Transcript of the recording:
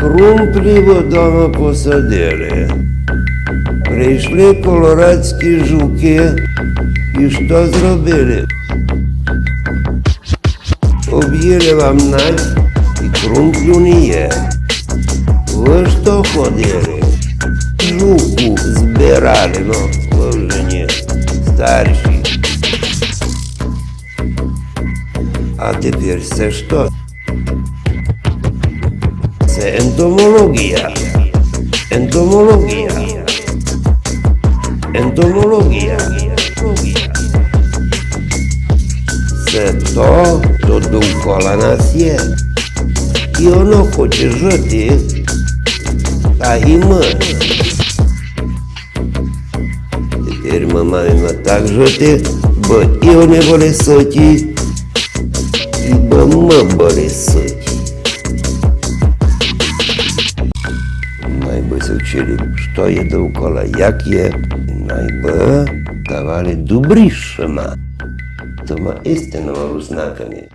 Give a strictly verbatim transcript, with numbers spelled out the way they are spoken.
Крумплі вы дома посадили. Прийшли колорадські жукы і што зробили? Обїли вам надь і крумплю не є. Вы што ходили? Жуку збирали, но, вы вже не старші. А тепер се што? Се ентомолоґія. Ентомолоґія. Ентомолоґія. Се то, што довкола нас є. І оно хоче жыти, так і мы. Тепер мы маєме так жыти, бы і они были сыті, і бы мы были сыті. Най бы ся вчили, што є довкола, як є, і най бы ставали добрішыма. То ма істинныма руснаками.